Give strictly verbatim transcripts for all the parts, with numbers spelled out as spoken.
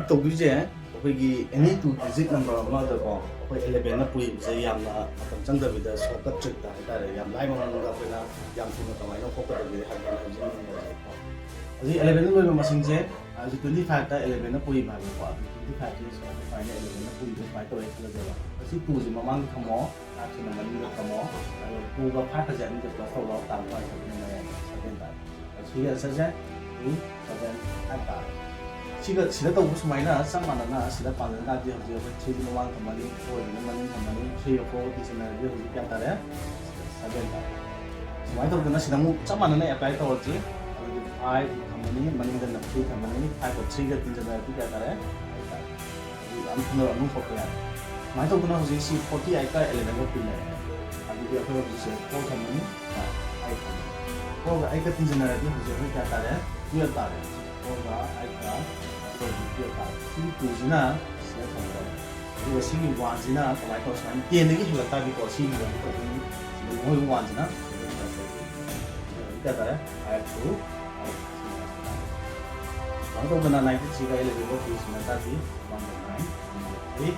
ꯇꯧꯗꯣꯏꯁꯦ ꯑꯩꯈꯣꯏꯒꯤ any two digit number ꯑꯃꯗꯀꯣ ꯑꯩꯈꯣꯏ elevenꯅ ꯄꯨꯏꯕꯁꯦ ꯌꯥꯝꯅ ꯃꯇꯝ ꯆꯪꯗꯕꯤꯗ shortcut trickꯇ ꯍꯥꯏꯇꯥꯔꯦ, ꯌꯥꯝ ꯂꯥꯏꯕ ꯃꯑꯣꯡꯗ ꯑꯩꯈꯣꯏꯅ ꯌꯥꯝ ꯊꯨꯅ ꯀꯃꯥꯏꯅ ꯍꯣꯠꯀꯗꯒꯦ ꯍꯥꯏꯕꯗꯨꯅ ꯍꯧꯖꯤꯛ ꯌꯦꯡꯉꯁꯦꯀꯣ꯫ ꯍꯧꯖꯤꯛ elevenꯗ ꯂꯣꯏꯕ ꯃꯁꯤꯡꯁꯦ, ꯍꯧꯖꯤꯛ twenty fiveꯇ elevenꯅ ꯄꯨꯏꯕ ꯍꯥꯏꯕꯀꯣ, ꯑꯗꯨ twenty fiveꯁꯦ ꯁꯨꯃꯥꯏꯅ elevenꯅ ꯄꯨꯏꯕ ꯁꯨꯃꯥꯏꯅ ꯇꯧꯔꯦ ꯈꯜꯂꯁꯦꯕ꯫ ꯑꯁꯤ twoꯁꯦ ꯃꯃꯥꯡꯗ ꯊꯝꯃꯣ, fiveꯁꯤꯅ ꯃꯅꯤꯡꯗ ꯊꯝꯃꯣ, ꯑꯗꯨꯒ twoꯒ fiveꯀꯁꯦ ꯑꯅꯤꯁꯦ plus ꯇꯧꯔꯣ, ꯇꯥꯕ ꯃꯥꯜꯂꯦ, ꯁꯚꯦꯟ ꯇꯥꯔꯦ꯫ ꯁꯤꯒꯤ answerꯁꯦ two seven five ꯇꯥꯔꯦ꯫ ꯁꯤꯒ ꯁꯤꯗ ꯇꯧꯕ ꯁꯨꯃꯥꯏꯅ ꯆꯞ ꯃꯥꯟꯅꯅ ꯁꯤꯗ ꯄꯥꯟꯖꯟ ꯇꯥꯔꯗꯤ ꯍꯧꯖꯤꯛ ꯑꯩꯈꯣꯏ threeꯒꯤ ꯃꯃꯥꯡ ꯊꯝꯃꯅꯤ, fourꯒꯤꯅ ꯃꯅꯤꯡ ꯊꯝꯃꯅꯤ, threeꯒ fourꯒ ꯇꯤꯟꯁꯤꯟꯅꯔꯗꯤ ꯍꯧꯖꯤꯛ ꯀꯌꯥ ꯇꯥꯔꯦ? Seven ꯇꯥꯔꯦ꯫ ꯁꯨꯃꯥꯏꯅ ꯇꯧꯗꯅ ꯁꯤꯗ ꯑꯃꯨꯛ ꯆꯞ ꯃꯥꯟꯅꯅ apply ꯇꯧꯔꯁꯤ꯫ ꯑꯗꯨꯗꯤ five ꯊꯝꯃꯅꯤ, ꯃꯅꯤꯡꯗꯅ three ꯊꯝꯃꯅꯤ, fiveꯀ threeꯒ ꯇꯤꯟꯁꯤꯟꯅꯔꯗꯤ ꯀꯌꯥ ꯇꯥꯔꯦ? Eight ꯇꯥꯔꯦ꯫ ꯑꯗꯨꯗꯤ ꯌꯥꯝ ꯊꯨꯅ ꯑꯗꯨꯝ ꯊꯣꯛꯄ ꯌꯥꯔꯦ꯫ ꯁꯨꯃꯥꯏꯅ ꯇꯧꯗꯅ ꯍꯧꯖꯤꯛ ꯁꯤ forty eightꯀ elevenꯒ ꯄꯤꯟꯅꯔꯦ꯫ ꯑꯗꯨꯗꯤ ꯑꯩꯈꯣꯏ ꯍꯧꯖꯤꯛꯁꯦ four ꯊꯝꯃꯅꯤ, five ꯊꯝꯃꯅꯤ꯫ Fourꯒ eightꯀ ꯇꯤꯟꯁꯤꯟꯅꯔꯗꯤ ꯍꯧꯖꯤꯛ ꯑꯩꯈꯣꯏ ꯀꯌꯥ ꯇꯥꯔꯦ? Twelve ꯇꯥꯔꯦ꯫ Fourꯒ eightꯀ twelve ꯇꯥꯔꯦ꯫ ꯁꯤꯒꯤ twoꯁꯤꯅ ꯁꯤꯗ ꯊꯝꯒꯗꯕ꯫ ꯑꯗꯨꯒ ꯁꯤꯒꯤ oneꯁꯤꯅ ꯀꯃꯥꯏꯅ ꯇꯧ? ꯁꯨꯃꯥꯏꯅ tenꯗꯒꯤ ꯍꯦꯜꯂꯛ ꯇꯥꯔꯗꯤꯀꯣ, ꯁꯤꯒꯤ oneꯁꯤ ꯇꯧꯗꯣꯏꯅꯤ꯫ ꯁꯤꯗ ꯃꯣꯏ oneꯁꯤꯅ ꯁꯤꯗ ꯍꯦꯜꯂꯛꯇꯣꯏꯅꯤ꯫ ꯁꯤꯗ ꯍꯧꯖꯤꯛ ꯀꯌꯥ ꯇꯥꯔꯦ? Five two eight꯫ ꯁꯨꯃꯥꯏꯅ ꯇꯧꯗꯅ ninety threeꯒ elevenꯒ ꯇꯤꯟꯁꯤꯟꯅ ꯇꯥꯔꯗꯤ one by nine, one by three꯫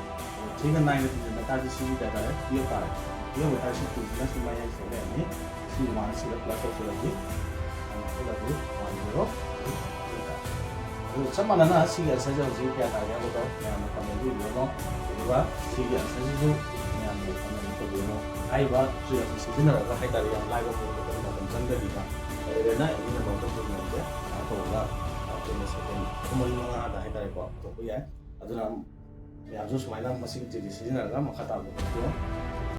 Threeꯒ nineꯒ ꯇꯤꯟꯁꯤꯟꯅ ꯇꯥꯔꯗꯤ ꯁꯤꯒꯤ ꯀꯌꯥ ꯇꯥꯔꯦ? Twelve ꯇꯥꯔꯦ꯫ Twelve ꯑꯣꯏꯇꯥꯔꯗꯤ ꯁꯤ twoꯁꯤꯅ ꯁꯤ ꯃꯌꯥꯏ ꯁꯤꯗ ꯂꯩꯔꯅꯤ꯫ ꯁꯤ one ꯁꯤꯗ plus ꯇꯧꯁꯤꯜꯂꯗꯤ, ꯑꯗꯨ ꯆꯞ ꯃꯥꯟꯅꯅ ꯁꯤꯒꯤ answerꯁꯦ ꯍꯧꯖꯤꯛ ꯀꯌꯥ ꯇꯥꯒꯦ ꯍꯥꯏꯕꯗꯣ ꯃꯌꯥꯝꯅ comment ꯏꯕꯤꯔꯝꯃꯣ꯫ ꯑꯗꯨꯒ ꯁꯤꯒꯤ answerꯁꯤꯁꯨ ꯃꯌꯥꯝꯅ comment ꯇꯧꯕꯤꯔꯝꯃꯣ꯫ ꯍꯥꯏꯔꯤꯕ trick ꯑꯁꯤ ꯁꯤꯖꯤꯟꯅꯔꯒ ꯍꯥꯏꯇꯥꯔꯦ, ꯌꯥꯝ ꯂꯥꯏꯕ ꯄꯣꯠ ꯑꯃ ꯃꯇꯝ ꯆꯪꯗꯕꯤꯗ ꯑꯗꯨꯗꯅ ꯑꯩꯅ ꯃꯇꯝ ꯃꯌꯥꯝꯁꯦ ꯀꯩꯅꯣ ꯇꯧꯔꯒ ꯑꯩꯈꯣꯏꯅ second ꯑꯍꯨꯝ ꯃꯔꯤ ꯃꯉꯥꯗ ꯍꯥꯏꯇꯥꯔꯦꯀꯣ ꯄꯨꯊꯣꯛꯄ ꯌꯥꯏ꯫ ꯑꯗꯨꯅ ꯃꯌꯥꯝꯁꯨ ꯁꯨꯃꯥꯏꯅ ꯃꯁꯤꯒꯤ trick ꯁꯤꯖꯤꯟꯅꯔꯒ ꯃꯈꯥ ꯇꯥꯕꯗ ꯇꯧꯕꯤꯌꯣ꯫